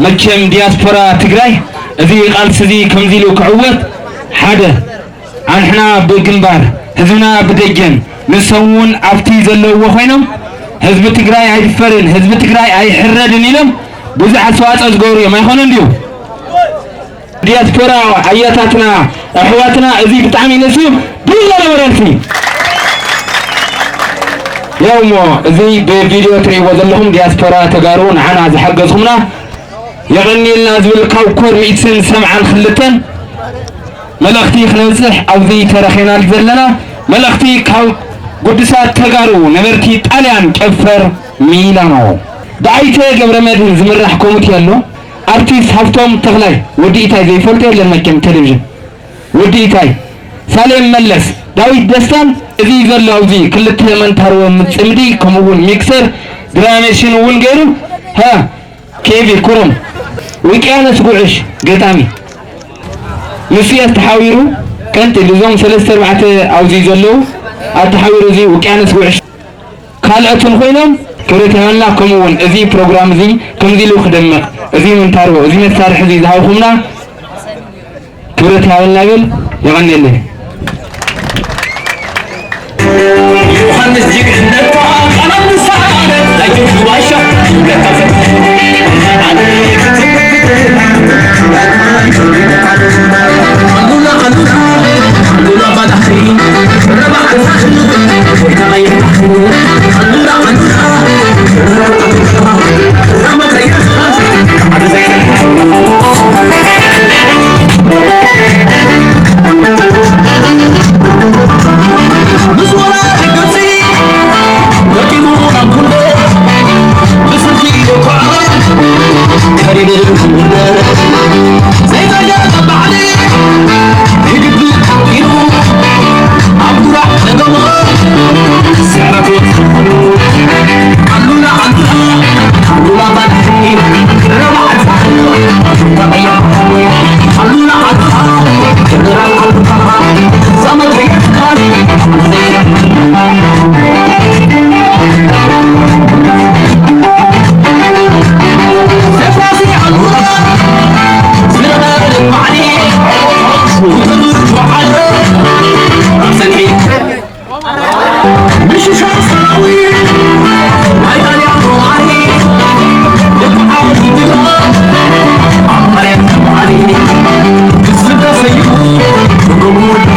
መቸም ዲያስፖራ ትግራይ እዚ ቃልሲ እዚ ከምዚ ኢሉ ክዕወት ሓደ ኣንሕና ብግንባር ህዝብና ብደጀን ንሶም እውን ኣብቲ ዘለውዎ ኮይኖም ህዝቢ ትግራይ ኣይድፈርን ህዝቢ ትግራይ ኣይሕረድን ኢሎም ብዙሕ ኣስተዋፅኦ ዝገብሩ እዮም ኣይኮነን ድዩ? ዲያስፖራ ኣያታትና ኣሕዋትና እዚ ብጣዕሚ ነሱ ድል ለነበረልሲ ያው እሞ እዚ ብቪድዮ ትርእይዎ ዘለኹም ዲያስፖራ ተጋሩ ንዓና ዝሓገዝኹምና የቐንየልና ዝብል ካብ ኮር ሚእትን ሰብዓን ክልተን መልእኽቲ ክነብፅሕ ኣብዚ ተረኺናል ዘለና መልእኽቲ ካብ ጉዱሳት ተጋሩ ነበርቲ ጣልያን ጨፈር ሚላኖ ብኣይተ ገብረመድህን ዝምራሕ ኮሚቴ ኣሎ። ኣርቲስት ሃፍቶም ተኽላይ ወዲ ኢታይ ዘይፈልጦ የለን መቸም ቴሌቪዥን ወዲ ኢታይ ሳሌም መለስ ዳዊት ደስታን እዚ ዘሎ ኣብዚ ክልተ መንታርዎ ምፅምዲ ከምኡውን ሚክሰር ድራሜሽን እውን ገይሩ ሀ ኬቪ ኩሮም ውቅያኖስ ጉዕሽ ገጣሚ ንሱ ኣተሓዊሩ ቀንጢሉ እዞም ሰለስተ ኣርባዕተ ኣብዚ ዘለዉ ኣተሓዊሩ እዚ ውቅያኖስ ጉዕሽ ካልኦትን ኮይኖም ክብረት ይሃበልና። ከምኡ እውን እዚ ፕሮግራም እዚ ከምዚ ኢሉ ክደምቕ እዚ ምንታርቦ እዚ መሳርሒ እዚ ዝሃብኹምና ክብረት ይሃበልና ይብል። የቐንየለይ። ዮሃንስ ጅግንነቷ ቃላት ምሳሌ ኣይትዋሻ